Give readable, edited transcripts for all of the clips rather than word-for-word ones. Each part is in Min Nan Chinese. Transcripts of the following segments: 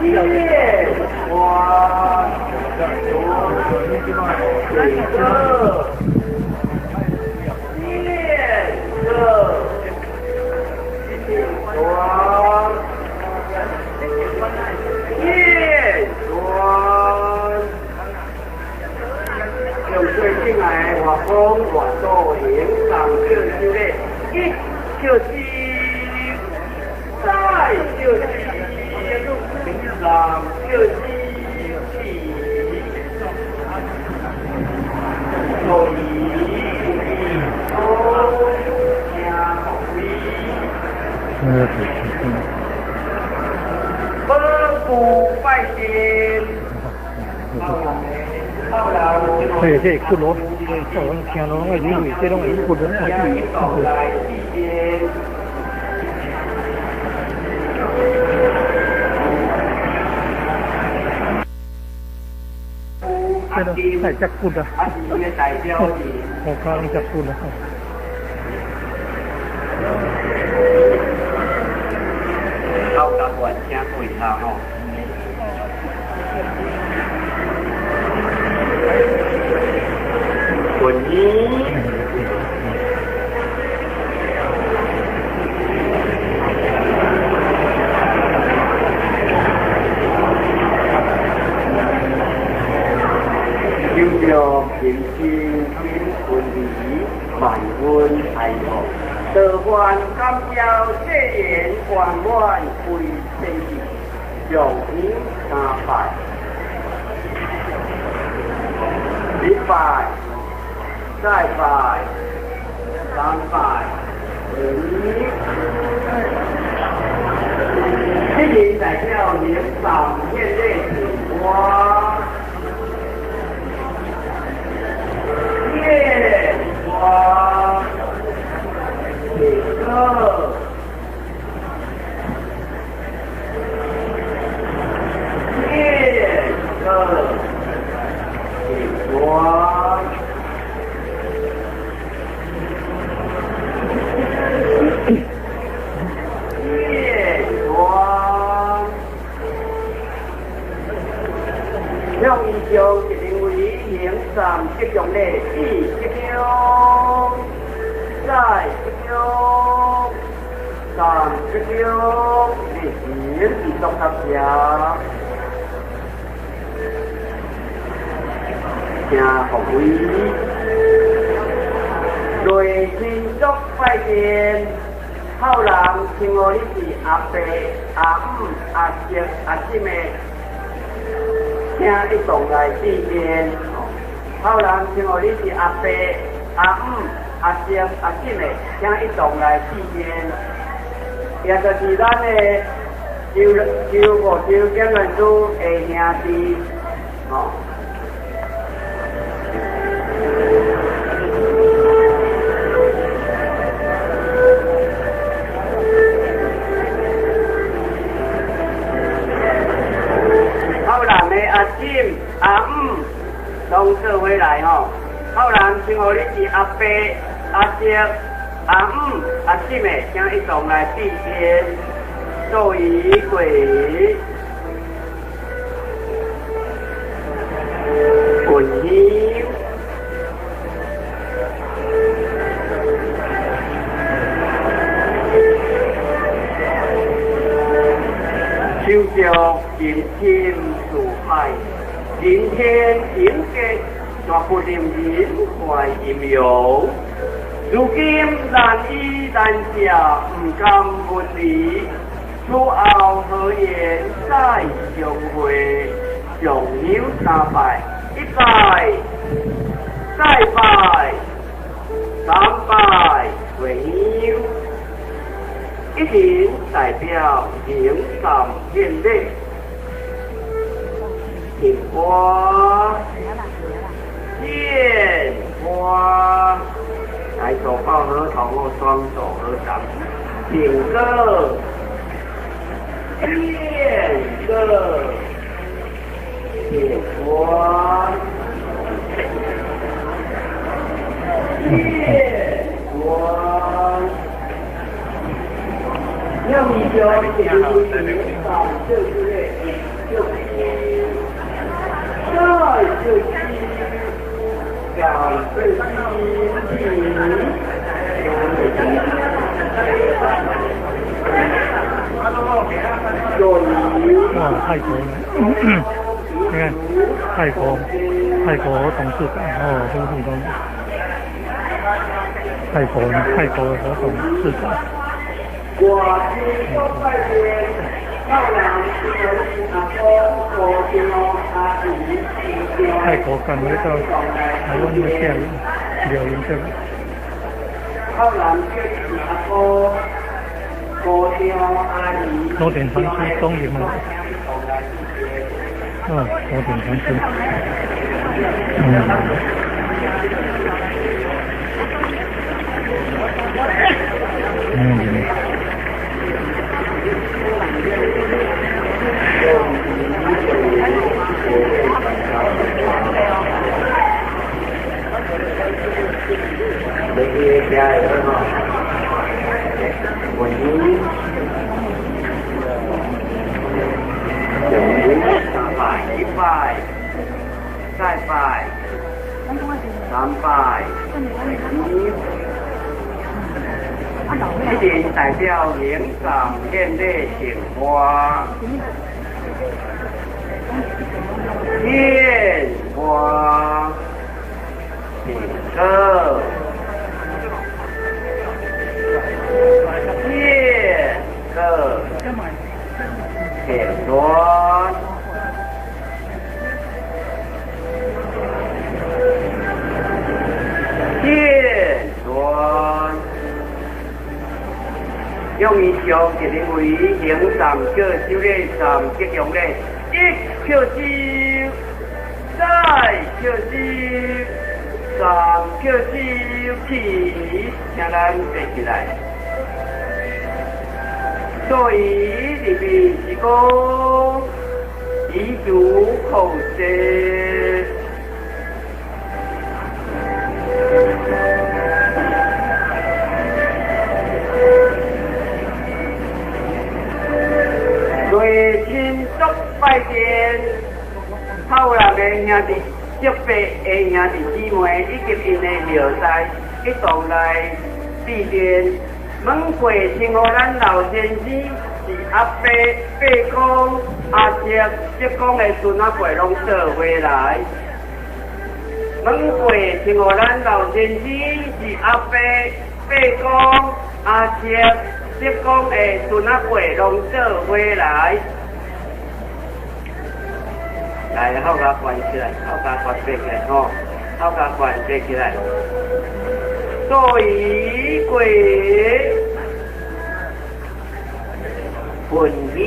献花，请坐，献歌，请光，献光。用最敬爱的外公、外祖行三叫修礼，一就是，再就是，三就是，所以哦，听福保护拜神。嘿，这骨螺，这拢听拢爱以为这拢会骨螺，爱以为。这拢爱食骨啊！我看拢食骨啊！好，甲愿请跪下吼。滚有着平心品分离，万分爱护，道愿感召世缘圆满归天地，上香三拜，一拜。再拜，三拜，五。这人代表年上现在是花，献花，请坐，献歌，请花。向以上一认为行善吉祥的一吉祥，再吉祥，三吉祥，日行作答谢，请福位，内亲作拜见，后人称呼你是阿伯、阿姆、阿叔、阿婶的。请一同来致电，后人称呼你是阿伯、阿姆、阿叔、阿婶的，请一同来致电。也就是咱的周周五周检验师的兄弟，吼。阿婶、阿姆拢做伙来吼，后人称呼你是阿伯、阿叔、阿姆、阿婶的，请一同来致电，做仪跪，滚香，手着金金四海，人天应格，绝不令人怀阴阳。如今难医难食，不敢分离。此后何言再相会？上香三拜，一拜，再拜，三拜，回香。一人代表行善献礼。献花，献花，来手抱合同或双手合掌，请歌，献歌，献花，献花，要你就就是三就是一就是再就是三就是哇，泰國，你看泰國，泰國董事長哦，夫婦都泰國，泰國的董事長。泰國趕回到台灣的下廖英這個。羅典禪師終於了，嗯，羅典禪師，嗯，嗯。一拜，再拜，三拜，一定代表灵感献礼杏花，献花，请客，献客，请端。献端，用伊上一个为行三叫修礼三吉祥礼，一叫修，再叫修，三叫修起，请咱爬起來。所以裡面是講以主口舌。内亲足拜殿，后人的兄弟、叔伯的兄弟姊妹以及𪜶的後代一同來祭奠。問過稱呼咱老先生是阿伯、伯公、阿叔、叔公的孫仔輩攏做伙來。問過稱呼咱老先生是阿伯、伯公、阿叔、叔公的孫仔輩攏做伙來。來，好甲關起來，好甲關閉起來，吼，好甲關閉起來。所以過婚姻。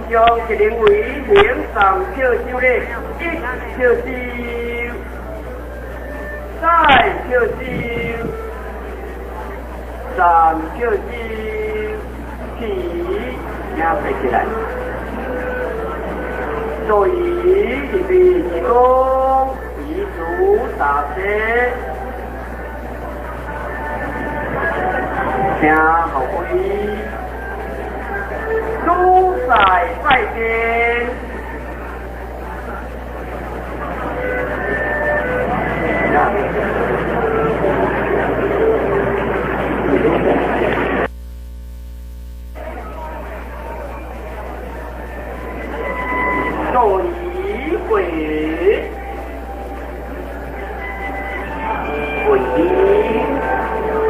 將一靈位行三叩首禮，一叩首，再叩首，三叩首，起，請爬起來。所以入邊是講，彼此答謝，請後歸，主在拜殿。做仪会，会。